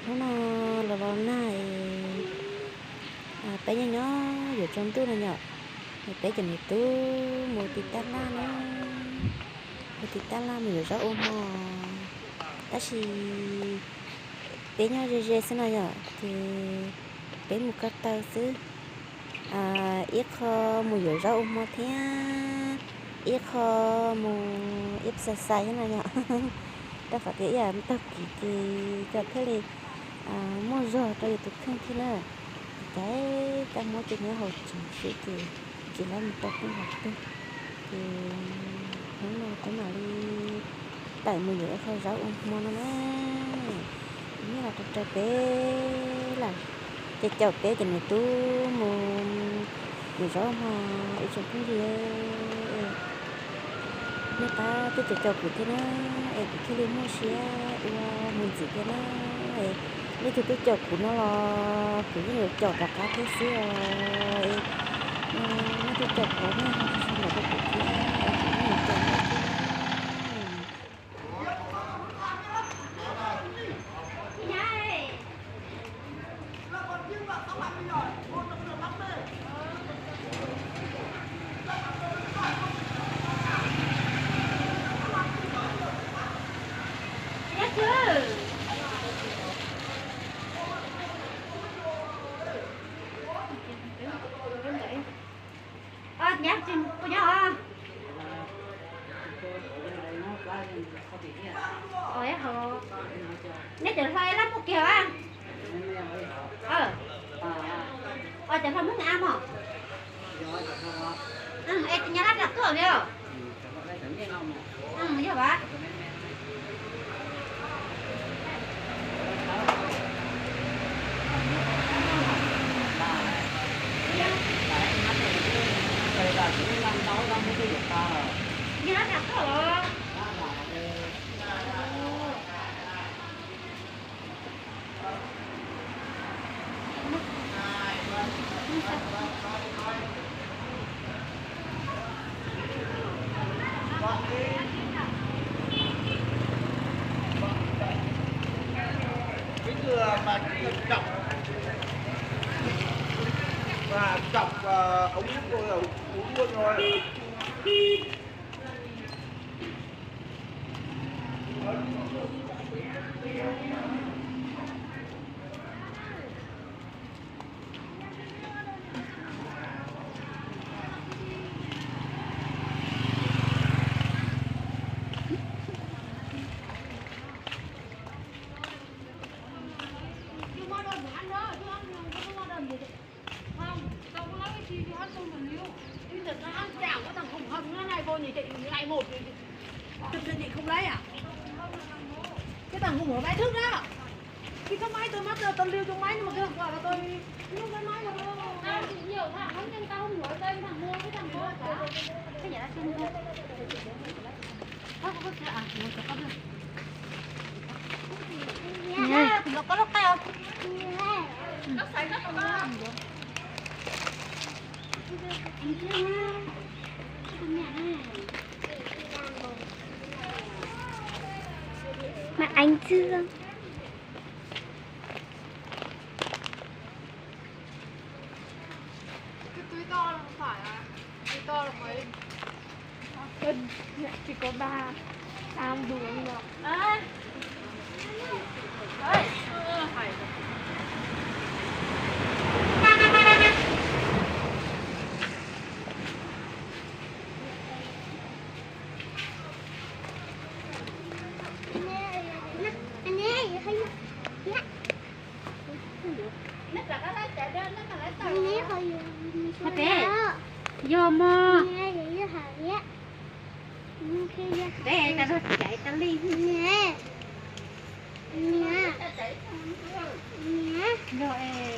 Hnub no los los nag, peb nyob nyob yuav tsaus ntuj no yom, peb cov niam tub mus tiv tab laj na, mus tiv tab laj mus yuav zaub ua hmo, tab sis peb nyob ze ze xwb no yom, ces peb mus ko taw xwb. Ib qho mus yuav zaub ua hmo thiab ib qho mus ib xais xais thiab no yom. Rau qhov tias ib yam taug kev ces cov thiaj li muaj zog rau yus tus kheej thiab na. Ces cov muab cov nyob hauv tsev xwb ces tsis lab mus tau peb hauv twg. Ces hnub no kuv mam li tawm mus yuav ib qho zaub ua hmo no na. Nyob los rau rau peb lawm, ces caum peb cov niam tub mus yuav zaub hmo ib tsoom phooj ywg. Nej pab twb caum caum kuv thiab na, es kuv thiaj li muaj siab ua mus ntxiv thiab na. Es leej twg twb caum kuv no los kuv yeej yuav caum rov qab thiab xwb os. Nej twb caum kuv, nej ho tsis sau ntawv rau kuv thiab es kuv yeej yuav caum nej thiab. Neb cov hlo lab muaj kiag a. Os, cov hlo muab nqa mog. Es tus nyab lab nram tuaj li os. Yog vas. Nyab lab nram tuaj los. Mấy người mà cái người chọc, mà chọc, ờ, ông Út rồi là uống luôn rồi. Không, tao có nói cái gì thì hát không mà níu. Cái đợt nó hát chả có thằng Hùng Hồng nó này vô nhỉ, chạy lại một thì thực sự chị không lấy à? Cái thằng Hùng ở Bãi Thức đó. Khi có máy tôi mắc tôi, tôi lưu trong máy nhưng mà cái thằng Quảng là tôi không có nói được đâu. Tao chỉ nhiều thằng lắm nhưng tao không nói tên thằng mua với thằng mua. Cái nhà đó xin mua. Mà anh chưa? Cái túi to là không phải à? Túi to là mấy? Chỉ có ba, ba bốn rồi. Yog mog. Peb tas los caiv tas li. Yog es.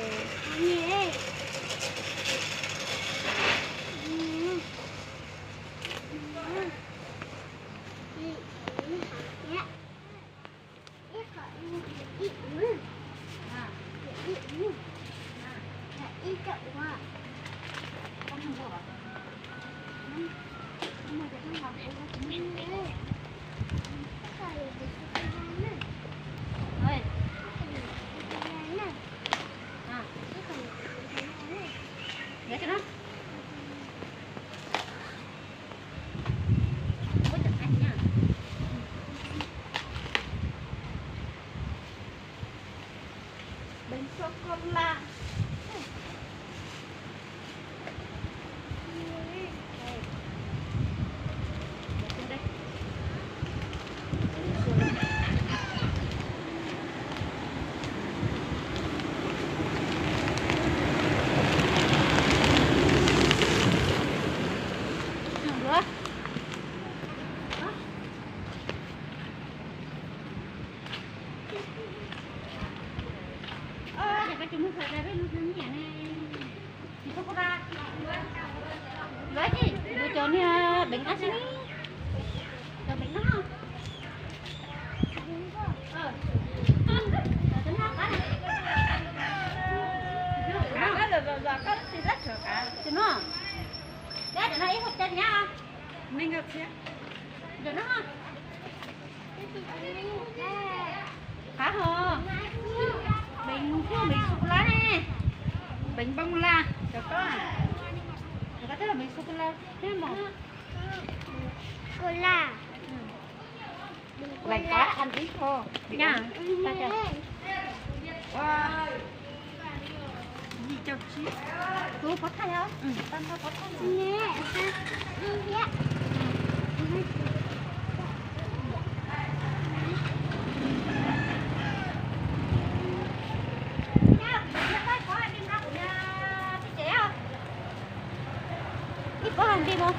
Sô cô la. Ơ, giờ có chúng mình phải ra với nó ngắn nhẹ này. Thì không có ba. Nói gì? Đứa cháu này, à, bánh ăn chứ. Cho bánh ăn không? Ờ. Cho nó ăn cái này. Cho nó. Cho nó. Cho nó ít hộp chân nhá. Ninh ngọc xíu. Cho nó. Khá hò. Bánh, bánh sô cô la này. Bánh bông la. Cho con. Có thể là bánh sô cô la. Thế mà. Cô la. Ừ. Lạnh quá, ăn ít thôi. Nha. Ta cho. Wow. Gì cho chị? Tú có thay không? Ừ. Tao có thay không? Nè, ha. Đi nhé. Ib pob hais nti mus.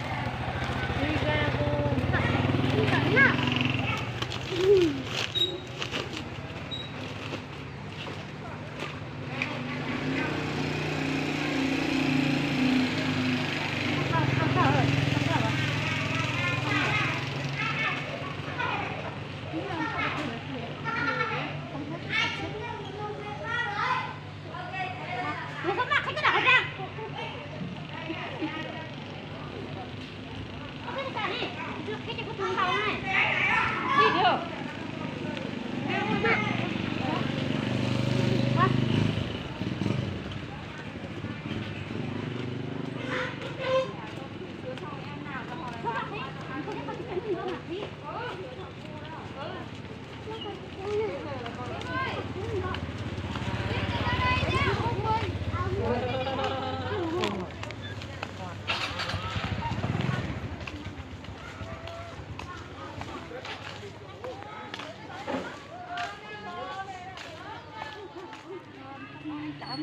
Tab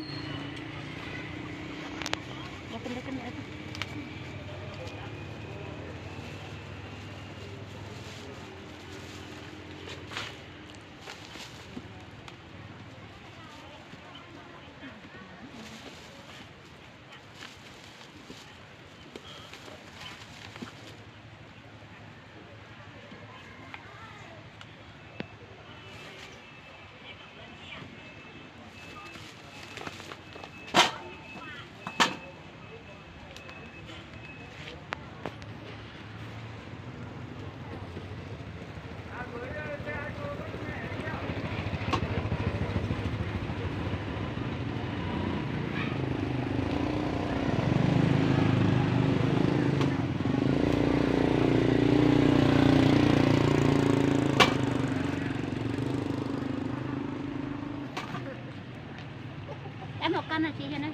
mus koj no tsis yog ne.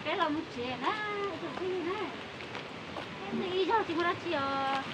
Peb los mus tsev na, ib tug phooj ywg na. Peb mus ib zaug tsis muaj dab tsi os.